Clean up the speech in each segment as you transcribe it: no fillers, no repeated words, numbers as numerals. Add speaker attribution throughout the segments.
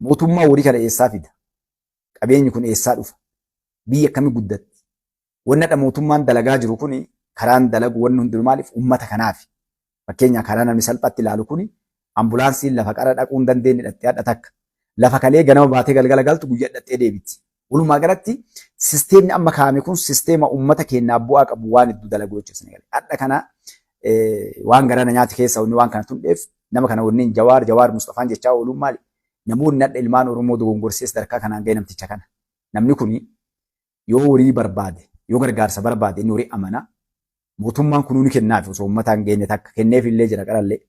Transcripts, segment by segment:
Speaker 1: Mootummaa horii kana eessaa fida? Qabeenyi kun eessaa dhufa? Biyya akkamii guddatti? Wanni hadha mootummaan dalagaa jiru kuni karaan dalagu wanni hundinuu maaliif uummata kanaafi. Fakkeenyaa karaa namni salphatti ilaalu kuni ambulaansiin lafa qara dhaquu hin dandeenye dhattee hadha takka. Lafa kalee ganama baatee galgala galtu guyyaa dhattee deebiti. Walumaa galatti sisteemni amma kaa'ame kun sisteema uummata keenyaaf bu'aa qabu waan hedduu dalagu jechuudha. Hadha kana waan garana nyaati keessa wanni waan kana tundheef nama kana wanneen Jawaar Jawaar Mustafaan jechaa ooluun maali? Namoonni hadha ilmaan Oromoo dogonggorsee sadarkaa kanaan ga'e namticha kana. Namni kuni yoo horii barbaade, yoo gargaarsa barbaade inni horii amana. Mootummaan kunuu ni kennaaf osoo uummataan geenye takka kenneef illee jira qarallee.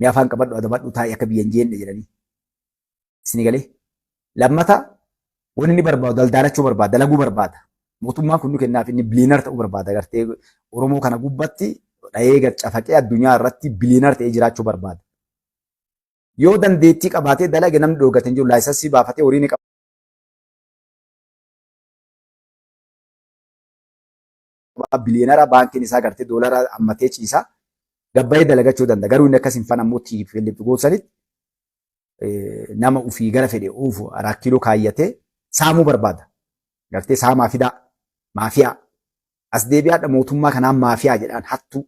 Speaker 1: Mee afaan qabadhu adabadhu taa'i akka biyya hin jeenne jedhanii. Isin galee. Lammata wanni inni barbaadu daldaalachuu barbaada, dalaguu barbaada. Mootummaan kun nu kennaaf inni biliinar ta'uu barbaada. Gartee Oromoo kana gubbatti dhahee gad cafaqee addunyaa irratti biliinar ta'ee jiraachuu barbaada. Yoo dandeettii qabaatee dalage namni dhoogate hin jiru laayisansii baafatee horii ni qaba. Biliyeenara baankiin isaa gartee doolara ammatee ciisa. Gabbayee dalagachuu danda'a. Garuu inni akkas hin fan ammoo TPLF goosanitti nama ofii gara fedhe oofu araakkiiloo kaayyatee saamuu barbaada. Gartee saamaa fidaa maafiyaa. As deebi'aadha mootummaa kanaan maafiyaa jedhaan hattuu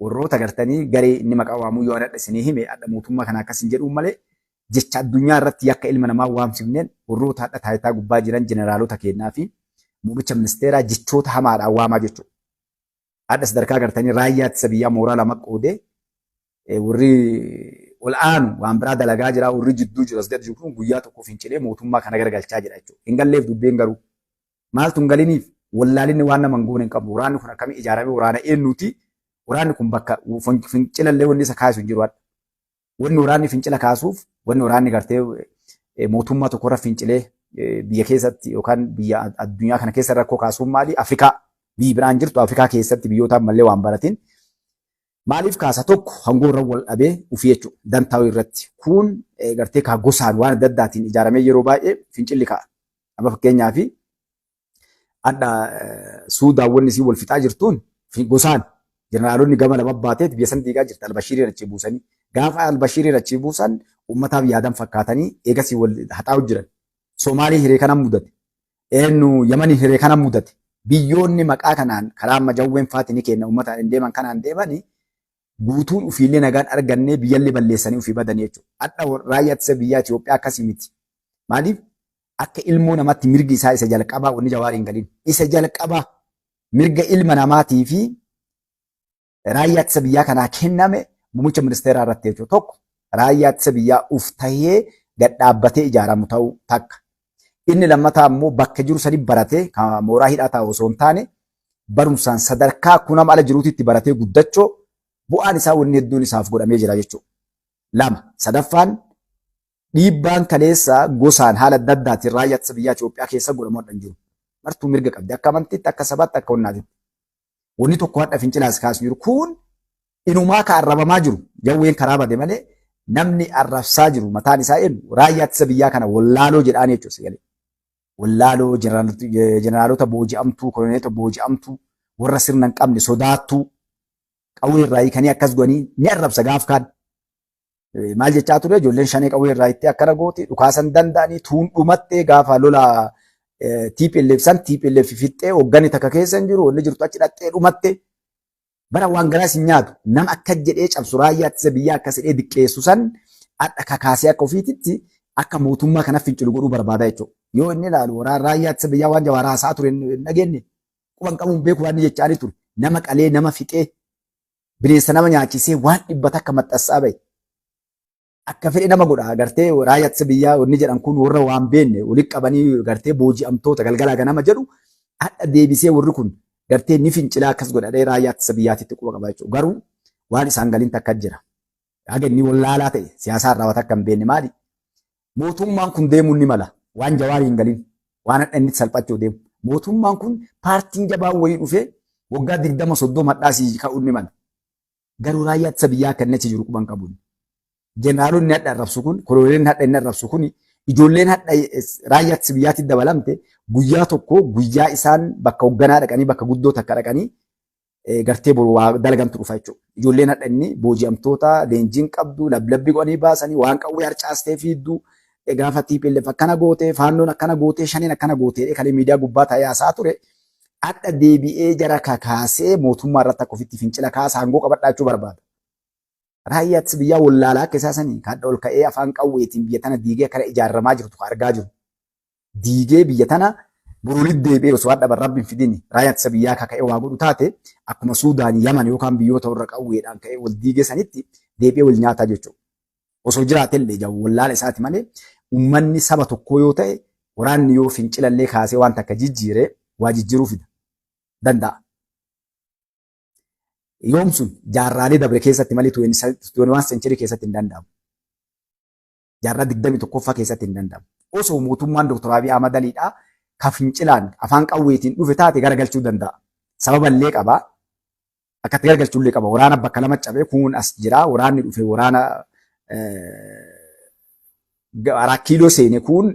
Speaker 1: warroota gartanii garee inni maqaa waamuu yoo hadha isinii hime hadha mootummaa kana akkas hin jedhuun malee jecha addunyaa irratti yakka ilma namaa waamsifneen warroota hadha taayitaa gubbaa jiran jeneraalota kennaa fi muummicha ministeeraa jechoota hamaadhaan waamaa jechuudha. Hadha sadarkaa gartanii raayyaa ittisa biyyaa mooraa lama qoodee warri ol aanu waan biraa dalagaa jira warri jidduu jiru as gadi jiru kun guyyaa tokko fincilee mootummaa kana garagalchaa jira jechuudha. Hin galleef dubbeen garuu maaltu hin galiniif wallaalinni waan nama hin goone hin qabu. Waraanni kun akkamii ijaarame waraana eenyuuti? Waraanni kun bakka fincilallee wanni isa kaasu hin jiru. Wanni waraanni fincila kaasuuf wanni waraanni gartee mootummaa tokkorra fincilee biyya keessatti yookaan biyya addunyaa kana keessa rakkoo kaasuun maali? Afrikaa biyyi biraan jirtu Afrikaa keessatti biyyoota ammallee waan baratin maaliif kaasa tokko hangoo irra wal dhabee ufii jechuudha. Dantaa irratti kun gartee kaa gosaan waan adda addaatiin ijaaramee yeroo baay'ee fincilli ka'a. Amma fakkeenyaaf hadha Suudaan wanni isii wal fixaa jirtuun gosaan jeneraalonni gama lama baateet biyya san diigaa jirti Albashiiriin achii buusanii. Gaafa Albashiiriin achii buusan uummataaf yaadan fakkaatanii eegasii wal haxaa'u jiran. Somaalii hiree kanan mudate. Eenyu Yamanii hiree kanan mudate. Biyyoonni maqaa kanaan karaa amma jawween faati ni kenna uummataan hin deeman kanaan deemanii guutuun ufiillee nagaan argannee biyyallee balleessanii ufii badanii jechuudha. Hadha raayyaa ittisa biyyaa Itoophiyaa akkasii miti. Maaliif akka ilmoo namatti mirgi isaa isa jalqabaa wanni Jawaar hin galin. Isa jalqabaa mirga ilma namaatii fi raayyaa ittisa biyyaa kanaa kenname muummicha ministeeraa irratti jechuudha. Tokko raayyaa ittisa biyyaa uf tahee gad dhaabbatee ijaaramu ta'uu takka. Inni lammataa immoo bakka jiru sani baratee kan mooraa hidhaa taa'u osoo hin taane barumsaan sadarkaa kunama ala jiruutitti baratee guddachoo bu'aan isaa wanni hedduun isaaf godhamee jira jechuudha. Lama sadaffaan dhiibbaan kaleessa gosaan haala adda addaatiin raayyaa ittisa biyyaa Itoophiyaa keessa godhamu hadha hin jiru. Martuu mirga qabdi akka amantiitti akka sabaatti akka wannaatitti. Wanni tokko hadha fincilaas kaasu jiru kun inumaa ka arrabamaa jiru jawween karaa bade malee namni arrabsaa jiru mataan isaa eenyu raayyaa ittisa biyyaa kana wallaaloo jedhaan jechuudha sagalee. Wallaaloo jeneraalota booji'amtuu koloneelota booji'amtuu warra sirna hin qabne sodaattuu qawwee irraa hiikanii akkas godhanii ni arrabsa gaaf kaan. Maal jechaa ture ijoolleen shanee qawwee irraa hiiktee akkana gooti dhukaasan danda'anii tuun dhumattee gaafa lola TPLF san TPLF fixxee hoogganni takka keessa hin jiru wanni jirtu achi dhaqxee dhumatte bara waan garaas hin nyaatu nama akka jedhee cabsu raayyaa ittisa biyyaa akkas jedhee diqqeessu san hadha kakaasee akka ofiititti akka mootummaa kana fincilu godhuu barbaada jechuudha. Yoo inni ilaalu waraan raayyaa ittisa biyyaa waan Jawaar haasaa ture hin dhageenye quban qabuun beeku waan inni jechaanii ture nama qalee nama fixee bineensa nama nyaachisee waan 100 maxxansaa bahe. Akka fedhe nama godha agartee raayyaa ittisa biyyaa wanni jedhan kun warra waan beekne walitti qabanii gartee booji'amtoota galgalaa ganama jedhu hadha deebisee warri kun gartee ni fincilaa akkas godhadhee raayyaa ittisa biyyaatitti quba qaba jechuudha. Garuu waan isaan galiin takka jira. Haga inni wallaalaa ta'e siyaasaa irraa waan akka hin beekne maali? Mootummaan kun deemuun ni mala. Waan Jawaarii hin galin. Waan hadha inni salphachuu deemu. Mootummaan kun paartiin jabaan wayii dhufee waggaa 20 30 hadhaa sii ka'uun ni mala. Garuu raayyaa ittisa biyyaa akka inni achi jiru quban qabu. Jeneraalonni hadha arrabsu kun, koloneelonni hadha inni arrabsu kun, ijoolleen hadha raayyaa ittisa biyyaatti dabalamte guyyaa tokko guyyaa isaan bakka hoogganaa dhaqanii bakka guddoo takka dhaqanii gartee boru waa dalagantu dhufa jechuudha. Ijoolleen hadha inni booji'amtoota leenjiin qabdu lablabbii godhanii baasanii waan qawwee harcaastee fiidduu Gaafa TPLF akkana goote, Faannoon akkana goote, Shaneen akkana goote kalee miidiyaa gubbaa taa'ee haasaa ture. Hadha deebi'ee jara kakaasee mootummaa irratti akka ofitti fincila kaasa aangoo qabadhaa jechuu barbaada. Raayyaa ittisa biyyaa wallaalaa akka isaa sanii kan ol ka'ee afaan qawweetiin biyya tana diigee akkana ijaaramaa jirtu kan argaa jiru. Diigee biyya tana boruulit deebi'ee osoo hadha rabbi hin fidini raayyaa ittisa biyyaa akka ka'ee waa godhu taate akkuma Suudaan, Yaman yookaan biyyoota warra qawweedhaan ka'ee wal diigee sanitti deebi'ee wal nyaataa jechuudha. Osoo jiraatellee jawu wallaala isaati malee uummanni saba tokkoo yoo ta'e waraanni yoo fincilallee kaasee waan takka jijjiire waa jijjiiruu fida danda'a. Yoom sun jaarraalee dabre keessatti malee 21 century keessatti hin danda'amu. Jaarraa 21ffaa keessatti hin danda'amu. Osoo mootummaan Dr. Abiy Ahmad Aliidhaa ka fincilaan afaan qawweetiin dhufe taate garagalchuu danda'a. Sababa illee qaba. Akkatti garagalchuu illee qaba. Waraana bakka lama cabee kun as jira. Waraanni dhufe waraana Araa Kiiloo seene kun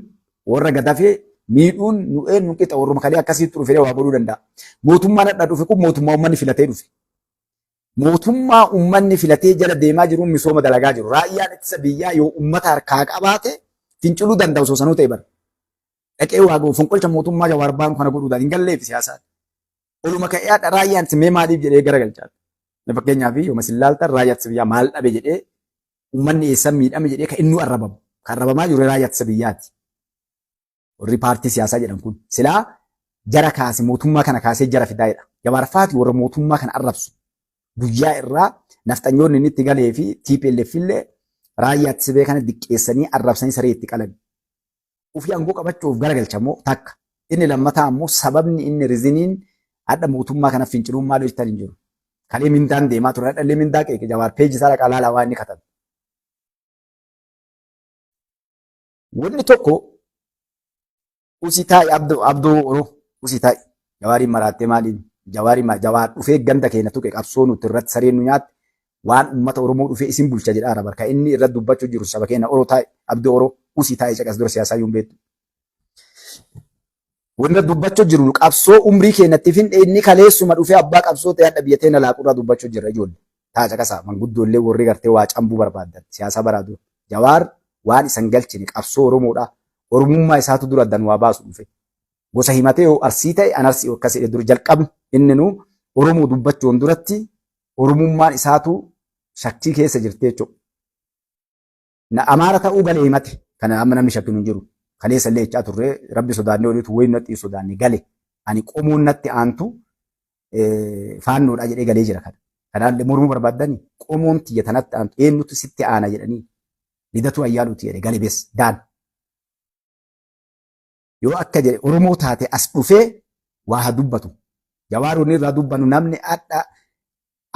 Speaker 1: warra gadafee miidhuun nu eenyu qixa warruma kalee akkasitti dhufe waa godhuu danda'a. Mootummaan hadha dhufe kun mootummaa uummanni filatee dhufe. Mootummaa uummanni filatee jala deemaa jiruun misooma dalagaa jiru. Raayyaan ittisa biyyaa yoo uummata harkaa qabaate finciluu danda'a osoo sanuu ta'e bara. Dhaqee waa godhu fonqolcha mootummaa Jawaar baanu kana godhuu danda'a. Hin galleef siyaasaan. Oluma ka'ee hadha raayyaan ittisa mee maaliif jedhee garagalchaa. Fakkeenyaaf yooma isin laaltan raayyaa ittisa biyyaa maal dhabe jedhee uummanni eessan miidhame jedhee kan inni arrabamu. Kan arrabamaa jiru raayyaa ittisa biyyaati. Warri paartii siyaasaa jedhan kun silaa jara kaase mootummaa kana kaasee jara fidaa jedha. Jawaar faati warra mootummaa kana arrabsu. Guyyaa irraa nafxanyoonni inni itti galee fi TPLF illee raayyaa ittisa biyyaa kana diqqeessanii arrabsanii saree itti qalan. Ofii aangoo qabachuuf garagalcha immoo takka. Inni lammataa ammoo sababni inni riziniin hadha mootummaa kana finciluun maal hojjetan hin jiru. Kalee mindaan deemaa ture hadha illee mindaa qeeqe Jawaar peeji isaa dhaqaa laalaa waan inni katabe. Wanni tokko usii taa'i abdoo abdoo oroo usii taa'i Jawaariin maraattee maaliin Jawaariin Jawaar dhufee ganda keenya tuqe qabsoo nuti irratti sareen nu nyaatte waan uummata Oromoo dhufee isin bulcha jedhaa rabar kan inni irratti dubbachuu jiru saba keenya Oro taa'i abdoo Oro usii taa'i caqas dura siyaasaa yuun beektu. Wanni dubbachuu jiru qabsoo umrii keenyatti fin inni kaleessuma dhufee abbaa qabsoo ta'e hadha biyya teenya laaqurraa dubbachuu jirra ijoollee. Taa caqasaa manguddoollee warri gartee waa cambuu barbaadan siyaasa baraadu. Jawaar waan isan galchine qabsoo Oromoodha. Oromummaa isaatu dura addan waa baasu dhufe. Gosa himatee yoo Arsii ta'e an Arsii akkas jedhe dur jalqabni inni nu Oromoo dubbachuun duratti Oromummaan isaatu shakkii keessa jirti jechuudha. Na Amaara ta'uu galee himate. Kana amma namni shakkinu hin jiru. Kaleessa illee jechaa turre rabbi sodaannee oliitu wayi natti sodaanne gale. Ani qomoon natti aantu faannoodha jedhee galee jira kana. Kanaallee mormuu barbaaddani qomoon tiyya tanatti aantu eenyutu sitti aana jedhanii Lidatu Ayyaaluuti jedhe gale bes daan. Yoo akka jedhe Oromoo taate as dhufee waa haa dubbatu. Jawaar wanni irraa dubbannu namni hadha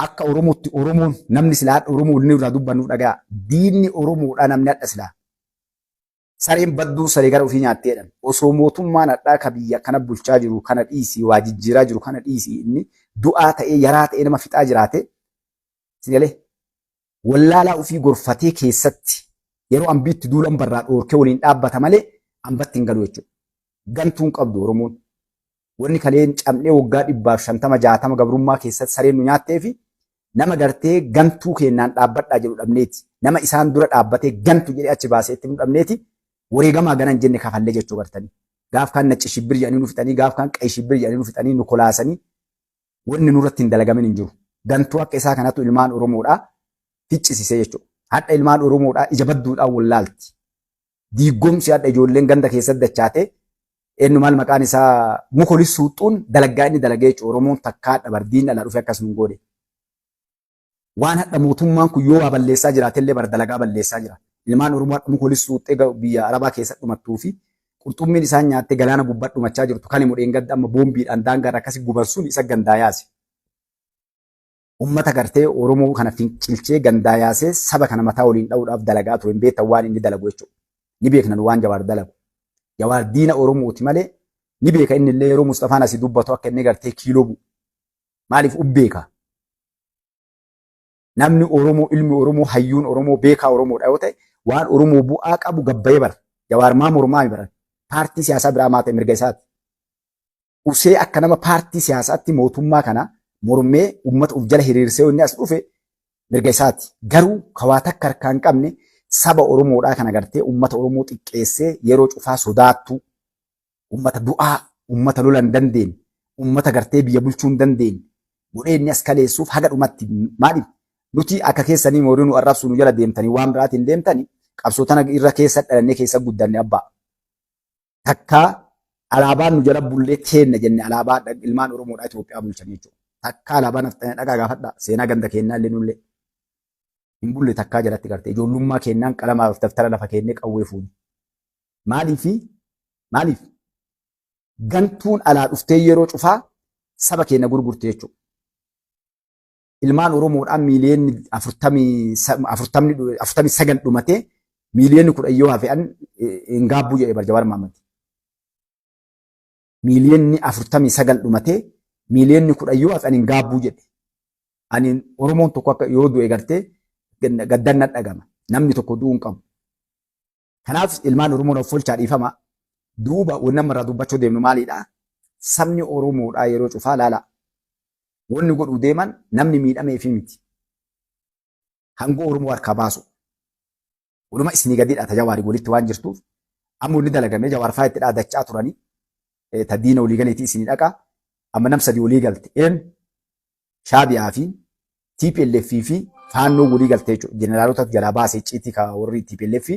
Speaker 1: akka Oromootti Oromoon namni silaa hadha Oromoo wanni irraa dubbannu dhagaa. Diinni Oromoodha namni hadha silaa. Sareen badduu saree gara ofii nyaattee jedhan. Osoo mootummaan hadhaa ka biyya kana bulchaa jiru kana dhiisii waa jijjiiraa jiru kana dhiisii inni du'aa ta'ee yaraa ta'ee nama fixaa jiraate. Sigalee wallaalaa ofii gorfatee keessatti yeroo ambiitti duulan barraa dhoorkee waliin dhaabbata malee ambatti hin galu jechuudha. Gantuun qabdu Oromoon. Wanni kaleen cabnee waggaa 150 60 gabrummaa keessatti sareen nu nyaattee fi nama gartee gantuu keennaan dhaabbadhaa jedhu dhabneeti. Nama isaan dura dhaabbatee gantu jedhee achi baasee itti nu dhabneeti. Wareegamaa gana hin jenne kafallee jechuu gartanii. Gaaf kaan nacci shibbir jedhanii nu fixanii, gaaf kaan qayi shibbir jedhanii nu fixanii nu kolaasanii wanni nurratti hin dalagamin hin jiru. Gantuu akka isaa kanatu ilmaan Oromoodhaa ficcisisee jechuudha. Hadha ilmaan Oromoodhaa ija badduudhaan wallaalti. Diiggomsi hadha ijoolleen ganda keessatti dachaatee eenyu maal maqaan isaa mukolis suuxxuun dalaggaa inni dalagee jechuudha. Oromoon takkaa hadha bardiin dhalaa dhufee akkas nun goone. Waan hadha mootummaan kun yoo waa balleessaa jiraatellee bar dalagaa balleessaa jira. Ilmaan Oromoo hadha mukolis suuxxee biyya Arabaa keessatti dhumattuu fi qurxummiin isaan nyaattee galaana gubbaa dhumachaa jirtu kan himu dheengadda amma boombiidhaan daangaarra akkasi guban sun isa gandaa yaase. Ummata gartee Oromoo kana fincilchee gandaa yaasee saba kana mataa waliin dha'uudhaaf dalagaa ture hin beektan waan inni dalagu jechuudha. Ni beekna nu waan Jawaar dalagu. Jawaar diina Oromooti malee ni beeka inni illee yeroo Mustafaan asii dubbatu akka inni gartee kiiloo bu'u. Maaliif ubbeeka? Namni Oromoo ilmi Oromoo hayyuun Oromoo beekaa Oromoodha yoo ta'e waan Oromoo bu'aa qabu gabbayee bara. Jawaar maa mormaa baran. Paartii siyaasaa biraa maa ta'e mirga isaati. Usee akka nama paartii siyaasaatti mootummaa kana mormee uummata of jala hiriirsee inni as dhufe mirga isaati. Garuu ka waa takka harkaa hin qabne Saba Oromoodhaa kana gartee uummata Oromoo xiqqeessee yeroo cufaa sodaattu, uummata du'aa, uummata lola hin dandeenye, uummata gartee biyya bulchuu hin dandeenye godhee inni as kaleessuuf haga dhumatti. Maaliif nuti akka keessanii moorii nu arrabsu nu jala deemtanii waan biraatiin deemtanii? Qabsoo tana irra keessa dhalannee keessa guddanne abbaa. Takkaa alaabaan nu jala bullee teenna jenne, alaabaa ilmaan Oromoodhaa Itoophiyaa bulchan jechuudha. Takkaa alaabaa nafxanii dhaqaa gaafadhaa, seenaa ganda keennaa illee nullee. Hin bulle takkaa jalatti gartee ijoollummaa keennaan qalamaaf daftara lafa keennee qawwee fuune. Maaliifi maaliif gantuun alaa dhuftee yeroo cufaa saba keenya gurgurte jechuudha. Ilmaan Oromoodhaan miiliyoonni 49 dhumatee miiliyoonni 10 yoo hafe an hin gaabbuu jedhe bar Jawaar Mahaammad. Miiliyoonni 49 dhumatee miiliyoonni 10 yoo hafe an hin gaabbuu jedhe. Ani Oromoon tokko akka yoo du'e gartee gaddan na dhagama. Namni tokko du'uu hin qabu. Kanaaf ilmaan Oromoo of folchaa, dhiifama. Duuba wanni amma irraa dubbachuu deemnu maalidha? Sabni Oromoodhaa yeroo cufaa laala. Wanni godhuu deeman namni miidhamee fi miti. Hangoo Oromoo harkaa baasu. Walumaa isinii gadiidha ta Jawaarii walitti waan jirtuuf. Amma wanni dalagamee Jawaar fa'aa itti dhaadachaa turanii ta diina walii galeetii isinii dhaqa. Amma nam sadi walii galte. Een Shaabiyaa fi TPLF fi Faannoo walii galte jechuudha. Jeneraalota jalaa baasee icciitii ka warri TPLF.